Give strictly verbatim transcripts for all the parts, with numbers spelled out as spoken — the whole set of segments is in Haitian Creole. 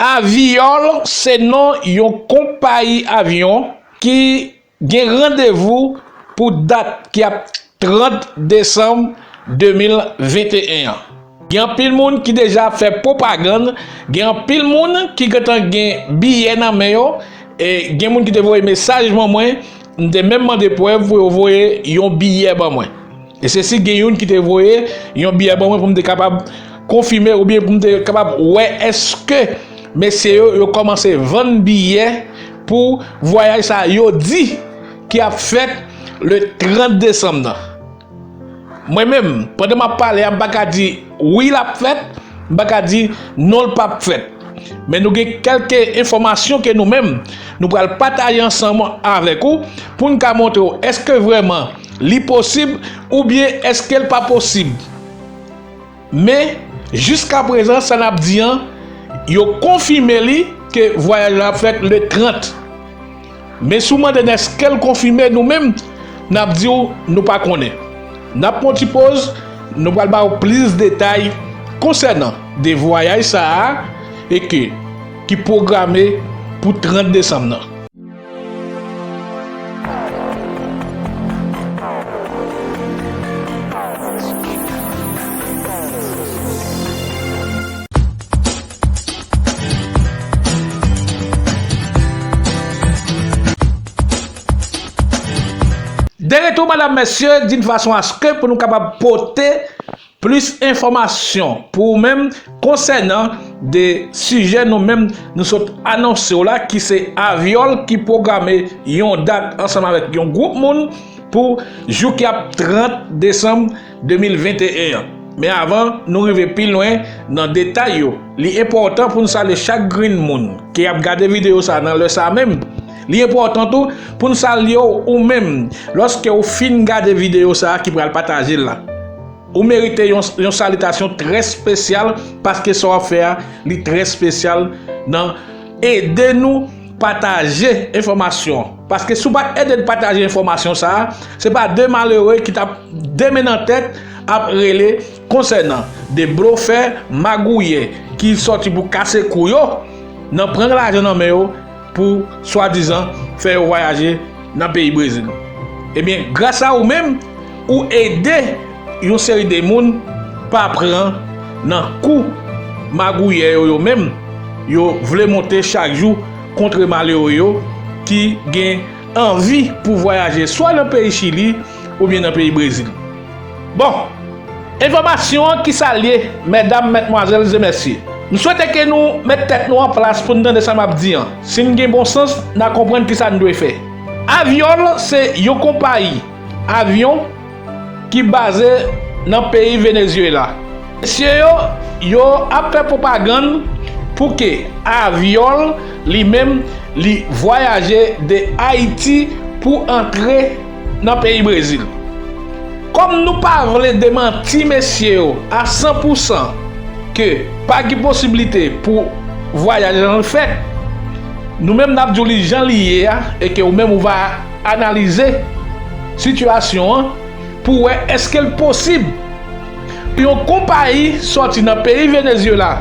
Aviol se non yon konpayi avyon ki gen randevou pou dat ki ap trant desanm de mil venteyen an. Gen anpil moun ki deja fè pwopagann, gen anpil moun ki gentan gen biyè nan men yo, e gen moun ki te voye mesaj ban mwen, m te menm mande prèv pou yo voye yon biyè ban mwen. E se si gen youn ki te voye yon biyè ban mwen pou m te kapab konfime oubyen pou m te kapab wè èske mesye yo, yo kòmanse vann biyè pou vwayaj sa a yo di ki ap fèt le trant desanm nan. Mwen menm, pandan m ap pale a, m pa ka di wi l ap fèt, m pa ka di non l p ap fèt. Men nou gen kèlke enfòmasyon ke nou menm, nou pral pataje ansanm avèk ou pou n ka montre w èske vrèman li posib oubyen èske l pa posib. Men, jiskaprezan, sa n ap di an, yo konfime li ke vwayaj la ap fèt le trant. Men si w mande n èske l konfime, nou menm, n ap di w nou pa konnen. N ap pran yon ti poz, nou pral ba w plis detay konsènan de vwayaj sa a e ke ki pwograme pou trant desanm nan. De retou, madam, mesye, d'une façon à ce que pou nou kapab pote plis enfòmasyon pou ou menm konsènan de sijè nou menm nou sot anonse w la, ki se Aviol ki pwograme yon dat ansanm avèk yon gwoup moun pou jou ki ap trant desanm de mil venteyen an. Men avan nou rive pi lwen nan detay yo, li enpòtan pou n salye chak grenn moun ki ap gade videyo sa a nan lè sa a menm. Li enpòtan tou pou n salye w ou menm lòske w fin gade videyo sa a ki pral pataje la. Ou merite yon, yon salitasyon trè espesyal paske sa w ap fè a, li trè espesyal nan ede nou pataje enfòmasyon. Paske si w pa t ede n pataje enfòmasyon sa a, se pa de malere ki t ap de men nan tèt ap rele konsènan de blofè, magouyè ki sòti pou kase kou yo nan pran lajan nan men yo pou swadizan fè yo vwayaje nan peyi Brezil. Ebyen, gras a ou menm, ou ede yon seri de moun pa pran nan kou magouyè yo, yo menm, yo vle monte chak jou kontre malere yo ki gen anvi pou vwayaje swa nan peyi Chili oubyen nan peyi Brezil. Bon, enfòmasyon an ki salye, medam, madmwazèl e mesye. M swete ke nou met tèt nou an plas pou n tande sa m ap di an. Si n gen bon sans, n a konprann kisa n dwe fè. Aviol se yon konpayi avyon ki baze nan peyi Venezyela. Mesye yo, yo ap fè pwopagann pou ke Aviol li menm li vwayaje de Ayiti pou antre nan peyi Brezil. Kòm nou pa vle demanti mesye yo a san pou san ke pa gen posiblite pou vwayaj lan fèt, nou menm n ap di w li jan li ye a e ke ou menm ou va analize sitiyasyon an pou wè èske l posib pou yon konpayi sòti nan peyi Venezyela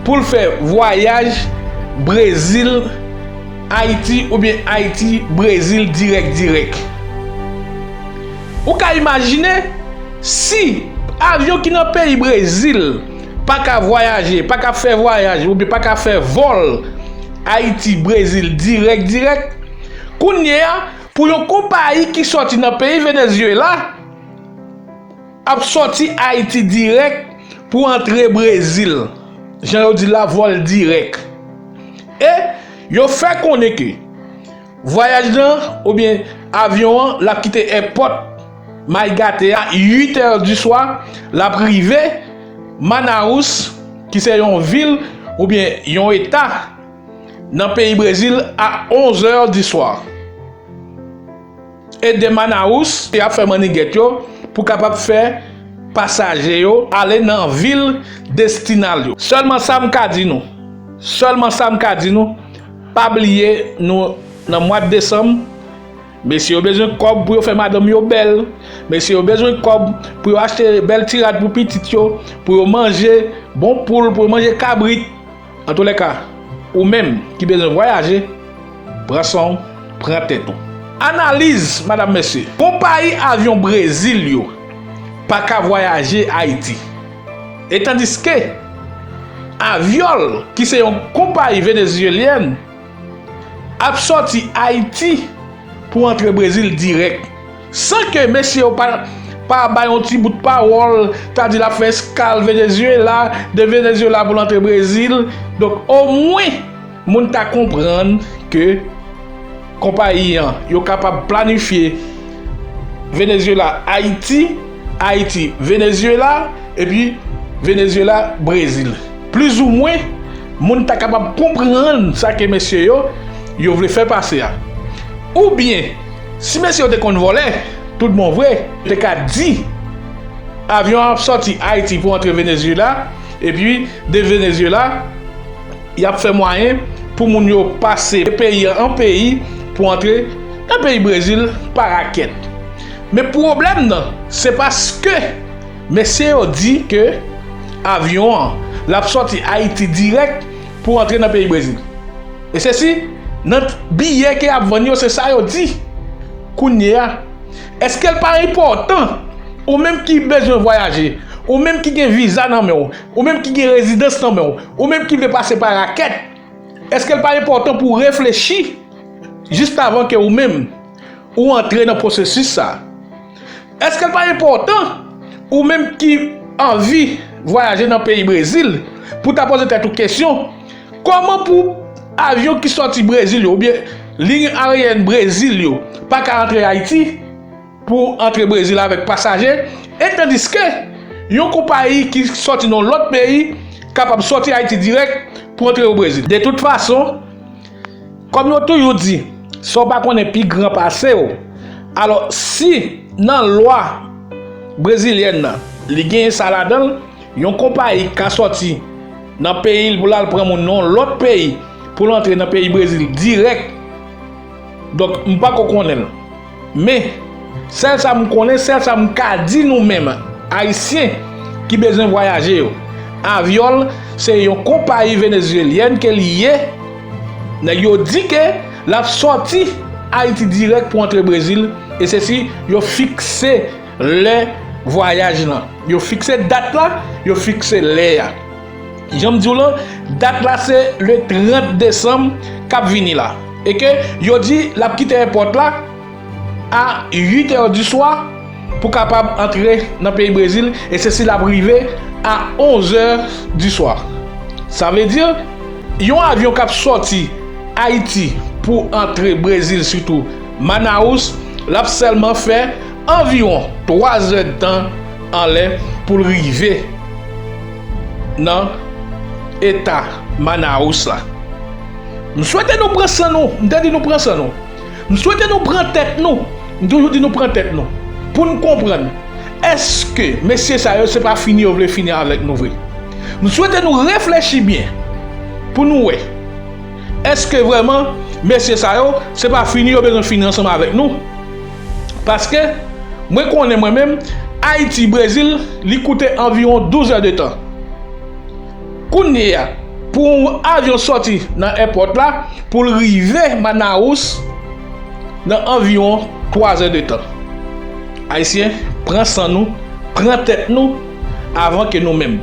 pou l fè vwayaj Brezil, Ayiti oubyen Ayiti, Brezil dirèk dirèk. Ou ka imajine si avyon ki nan peyi Brezil pa ka vwayaje, pa ka fè vwayaj oubyen pa ka fè vòl Ayiti, Brezil dirèk dirèk. Kounye a, pou yon konpayi ki sòti nan peyi Venezyela ap sòti Ayiti dirèk pou antre Brezil, jan yo di la, vòl dirèk. E yo fè konnen ke vwayaj lan, oubyen avyon an, l ap kite èpòt Maigate a uit è di swa, l ap rive Manaus, ki se yon vil oubyen yon eta nan peyi Brezil, a onz è di swa. E de Manaus, y ap fè mannigèt yo pou kapab fè pasaje yo ale nan vil destinal yo. Sèlman sa m ka di nou, sèlman sa m ka di nou, pa bliye nou nan mwa desanm. Mesye yo bezwen kòb pou yo fè madanm yo bèl. Mesye yo bezwen kòb pou yo achte bèl ti rad pou pitit yo, pou yo manje bon poul, pou yo manje kabrit. Antoulèka, Ou menm ki bezwen vwayaje, pran san w, pran tèt ou. Analiz, madam, mesye. Konpayi avyon Brezil yo pa ka vwayaje Ayiti. E tandiske Aviol, ki se yon konpayi venezuelyèn, ap sòti Ayiti pou antre Brezil dirèk, san ke mesye yo pa, pa bay yon ti bout pawòl, ta di l ap fè eskal Venezuela, de Venezuela pou l antre Brezil. Donk, omwen, moun ta konprann ke konpayi an, yo kapab planifye Venezuela, Ayiti, Ayiti, Venezuela, epi Venezuela, Brezil. Plizoumwen, moun ta kapab konprann sa ke mesye yo, yo vle fè pase a. Oubyen, si mesye yo te konn vòlè, tout bon vre, yo te ka di, avyon an ap sòti Ayiti pou antre Venezuela, epi de Venezuela, y ap fè mwayen pou moun yo pase peyi an, an peyi, pou antre nan peyi Brezil pa rakèt. Men pwoblèm nan, se paske mesye yo di ke avyon an, l ap sòti Ayiti dirèk pou antre nan peyi Brezil. E se si, nan biyè ke y ap vann yo, se sa yo di. Kounye a, èske l pa enpòtan, ou menm ki bezwen vwayaje, ou menm ki gen viza nan men w, ou menm ki gen rezidans nan men w, ou menm ki vle pase pa rakèt, èske l pa enpòtan pou w reflechi jis avan ke ou menm ou antre nan pwosesis sa? Èske l pa enpòtan, ou menm ki anvi vwayaje nan peyi Brezil, pou ta poze tèt ou kesyon, kòman pou avyon ki sòti Brezil yo, oubyen liy ayeryèn Brezil yo, pa ka antre Ayiti pou antre Brezil avèk pasaje, e tandiske yon konpayi ki sòti nan lòt peyi kapab sòti Ayiti dirèk pou antre o Brezil? De tout fason, kòm yo toujou di, sa w pa konnen pi gran pase w. Alò, si nan lwa brezilyèn nan, li genyen sa ladan l, yon konpayi ka sòti nan peyi l pou l al pran moun nan yon lòt peyi pou l antre nan peyi Brezil dirèk. Donk, m pako konnen l. Men, sèl sa m konnen, sèl sa m ka di nou menm, Ayisyen ki bezwen vwayaje yo, Aviol se yon konpayi venezuelyèn ke li ye. Nèg yo di ke l ap sòti Ayiti dirèk pou antre Brezil, e se si yo fikse lè vwayaj lan. Yo fikse dat la, yo fikse lè a. Jan m di w lan, dat la se le trant desanm k ap vini la. E ke yo di l ap kite èpòt la a uit è di swa pou kapab antre nan peyi Brezil, e se si l ap rive a onz è di swa. Sa vle di, yon avyon k ap sòti Ayiti pou antre Brezil, sitou Manaus, l ap sèlman fè anviwon twa zè d tan anlè pou l rive nan eta Manaus la. M swete nou pran san nou, m te di nou pran san nou. M swete nou pran tèt nou, m toujou di nou pran tèt nou, pou n konprann, èske mesye sa yo se pa fini yo vle fini avèk nou vre? M swete nou reflechi byen pou nou wè, èske vrèman mesye sa yo se pa fini yo bezwen fini ansanm avèk nou? Paske mwen konnen mwen menm, Ayiti, Brezil, li koute anviwon douz è de tan. Kounye a, pou yon avyon sòti nan èpòt la, pou l rive Manaus nan anviwon twa zè de tan. Ayisyen, pran san nou, pran tèt nou, avan ke nou menm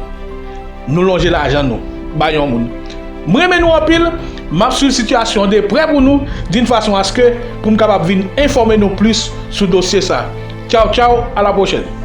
nou lonje lajan nou bay yon moun. M renmen nou anpil, m ap swiv sitiyasyon an de prè pou nou, d'une façon à ce que pou m kapab vin enfòme nou plis sou dosye sa. Tchaw, tchaw, à la prochaine.